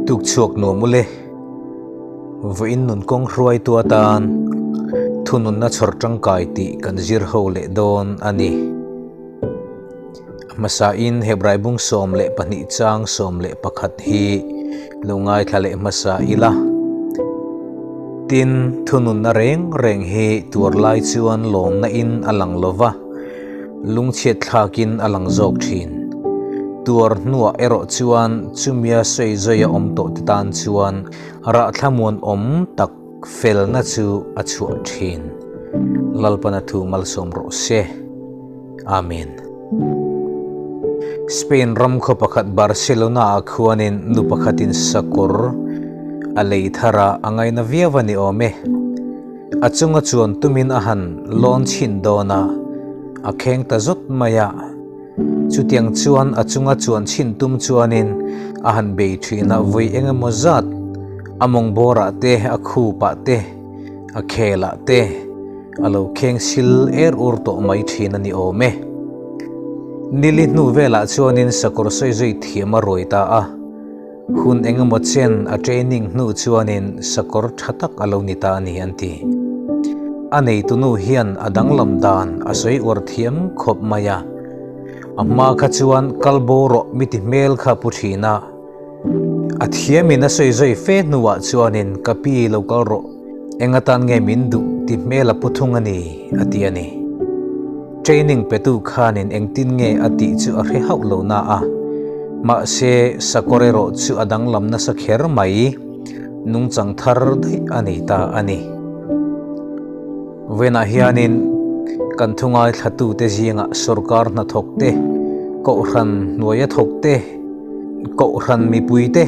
Tuk chhuak nuam ule. Vawiin nun kawng hruaitu atan thununna chhawr tangkai tih kan zir ho leh dawn a ni. A hmasain Hebrai bung 12 chang 11 hi lo ngaithla leh hmasa ila. Tin, thununna reng reng hi tuar lai chuan lawmna in a lang lova. Lungchhiat thlakin a lang zawk thin. Tuar hnuah erawh chuan chumia sawi zawia awm tawh te tan chuan rah thlamuan awm tak felna chu a chhuah thin. Lalpana thu malsawm rawh se. Amen. Spain ram khaw pakhat Barcelona ah khuanin nu pakhatin sakawr a lei thar a, a ngaina viau a ni awm e. A chunga chuan tumin a han lawn chhin dawn a, a kheng ta zawt mai a. Chutiang chuan a chunga chuan chhin tum chuanin a han bei thin a, vawi eng emaw zat a mawng bawrah te, a khupah te, a khelah te a lo kheng sil er ur tawh mai thin a ni awm e. Nili hnu velah chuanin sakawr sawi zui thiam a ruai ta a. Hun engemaw chen a training hnu chuanin sakawr tha tak a lo ni ta a ni an ti. A neitunu hian a danglam dan a sawi uar thiam khawp mai a. A hma kha chuan kal bo rawh mi ti hmel kha pu thin a. A thiamin a sawi zawi fe hnuah chuanin ka pi lo kal rawh eng atan nge min duh ti hmel a pu thung a ni a ti a ni. Training petu khanin engtin nge a tih chu a hre hauh lo na a, mahse sakawr erawh chu a danglam nasa kher mai, nungchang thar daih a nei ta a ni. Vawiinah hianin kan thu ngaithlatute zingah sorkar hnathawk te, kohhran hnuaia thawk te, kohhran mipui te,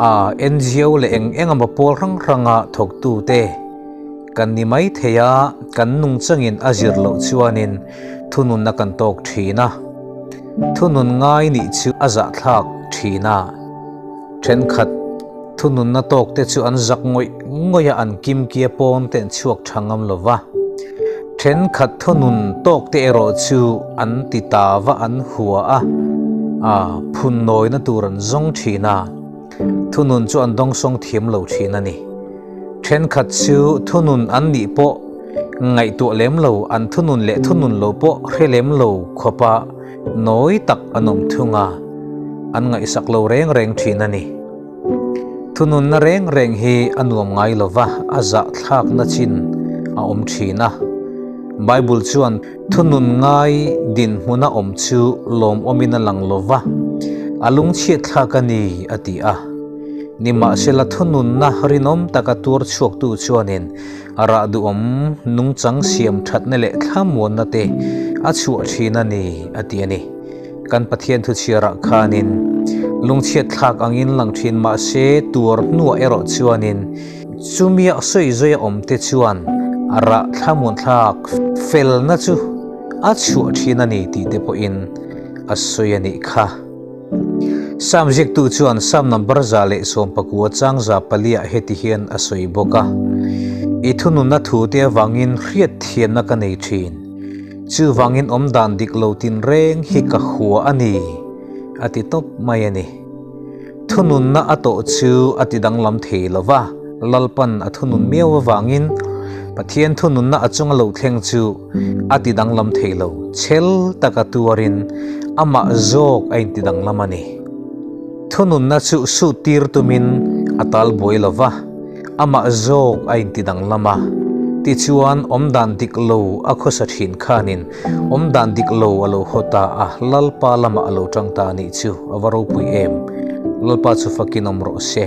a NGO leh eng eng emaw pawl hrang hranga thawktute, Kan ni mai thei a, kan nungchangin a zir loh chuanin thununna kan tawk thin a. Thunun ngai nih chu a zahthlak thin a. Thenkhat thununna tawk te chu an zak ngawih ngawih a, an kimkia pawn te an chhuak tha ngam lo va. Thenkhat thunun tawk te erawh chu an ti ta va, an hua a, a phun nawina tur an zawng thin a. Thunun chu an dawngsawng thiam lo thin a ni. Thenkhat chu thunun an nih pawh ngaihtuah lem lo, an thunun leh thunun lo pawh hre lem lo khawpa nawi tak an awm thung a, an ngaihsak lo reng reng thin a ni. Thununna reng reng hi a nuam ngai lo va, a zahthlakna chin a awm thin a. Bible chuan Thunun ngai dinhmuna awm chu lawmawmin a lang lo va, a lungchhiatthlak a ni, a ti a. Nimahsela thununna rinawm taka tuar chhuaktu chuanin rah duhawm nungchang siam thatna leh thlamuanna te a chhuah thin a ni, a ti a ni. Kan Pathian thuchhiarah khanin lungchhiatthlak angin lang thin mahse tuar hnuah erawh chuanin Chumia sawi zawia awmte chuan a rah thlamuanthlak felna chu a chhuah thin a ni tih te pawhin a sawi a nih kha. Sam ziaktu chuan Sam number 119 chang 400 ah heti hian a sawi bawk a, I thununna thute avangin hriatthiamna ka nei thin, chuvangin awmdan dik lo tinreng hi ka hua a ni, a ti tawp mai a ni. Thununna a tawh chu a ti danglam thei lo va, Lalpan a thunun miau avangin Pathian thununna a chunga lo thleng chu a ti danglam thei lo, chhel taka tuarin amah zawk a inti danglam a ni. Thununna chu sut tir tumin a tal buai lo va, Amah zawk a inti danglam a, tichuan awmdan dik lo a khawsa thin khanin awmdan dik lo a lo haw ta a, Lalpa lamah a lo tang ta a nih chu a va ropui em! Lalpa chu fakin awm rawh se.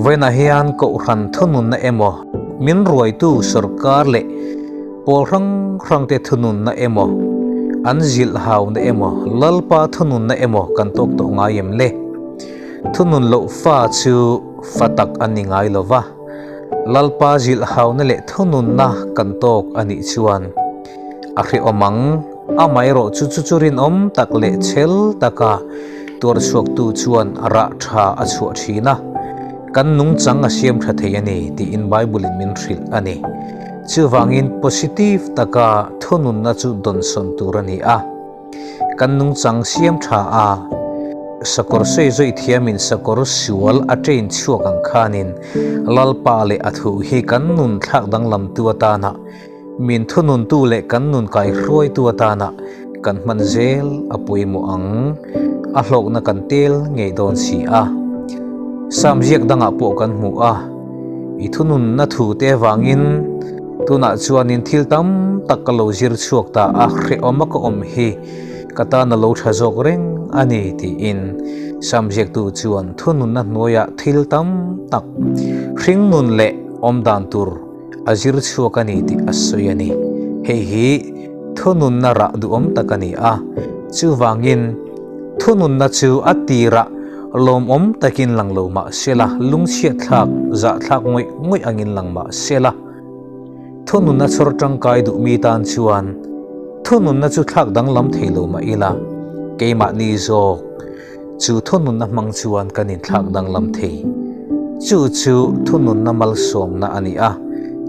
Vawiinah hian Kohhran thununna emaw, min ruaitu sorkar leh pawl hrang hrangte thununna emaw, an zilh hauna emaw, Lalpa thununna emaw kan tawk tawh ngai em le? Thunun loh fa chu fa tak a ni ngai lo va, Lalpa zilhhauna leh thununna kan tawk a nih chuan a hrehawm ang. Amaherawh chu chu chu rinawm tak leh chhel taka tuar chhuaktu chuan rah tha a chhuah thin a, kan nungchang a siam tha thei a ni tiin Bible-in min hrilh a ni. Chuvangin positive taka thununna chu dawnsawn tur a ni a. Kan nungchang siam tha a. Sakawr sawi zawi thiamin sakawr sual a train chhuak ang khanin Lalpa leh a thu hi kan nun thlak danglamtu atana min thununtu leh kan nun kaihruaitu atana kan hman zel a pawimawh ang. A hlawkna kan tel ngei dawn si a. Sam ziak dangah pawh kan hmu a, i thununna thute avangin tunah chuanin thil tam tak ka lo zir chhuak ta a, hrehawma ka awm hi Ka tan a lo tha zawk reng a ni tiin Sam ziaktu chuan thununna hnuaiah thil tam tak hringnun leh awmdan tur a zir chhuak a ni tih a sawi a ni. Hei hi thununna rah duhawm tak a ni a, chuvangin thununna chu a tirah lawmawm takin lang lo mah sela, lungchhiatthlak, zahthlak ngawih ngawih angin lang mah sela, Thununna chhawr tangkai duh mi tan chuan thununna chu thlak danglam thei lo mah ila, keimahni zawk chu thununna hmang chuan kan inthlak danglam thei. Chu chu thununna malsawmna a ni a,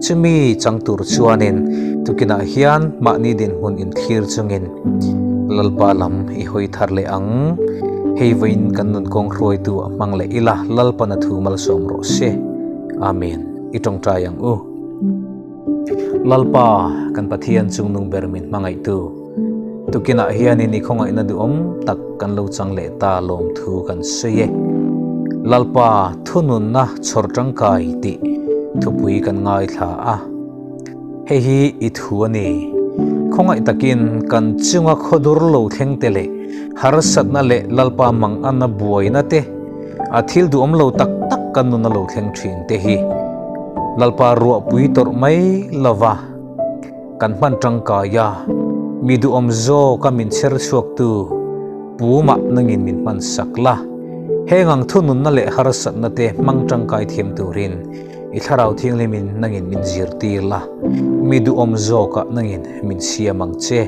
chumi chang tur chuanin tukinah hian mahni dinhmun inthlir chungin Lalpa lam i hawi thar leh ang. Hei vawiin kan nun kawng hruaitu a hmang leh ila, Lalpan a thu malsawm rawh se. Amen. I tawngtai ang u. Lalpa, kan Pathian chungnung ber min hmangaihtu, tukinah hianin i khawngaihna duhawm tak kan lo chang leh ta lawmthu kan sawi e. Lalpa, thununna chhawr tangkai tih thupui kan ngaithla a. Hei hi i thu a ni. Khawngaih takin kan chunga khawdur lo thleng te leh harsatna leh Lalpa manganna buaina te, A thil duhawm lo tak tak kan nun a lo thleng thin te hi Lalpa ruahpui tawrh mai lova kan hman tangkai a, mi duhawm zawka min chher chhuaktu Pumah nangin min hman sak la. Heng ang thununna leh harsatna te hmang tangkai thiam turin i Thlarau Thianghlimin nangin min zirtir la, mi duhawm zawkah nangin min siam ang che.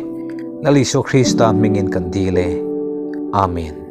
Lal Isua Krista hmingin kan dil e. Amen.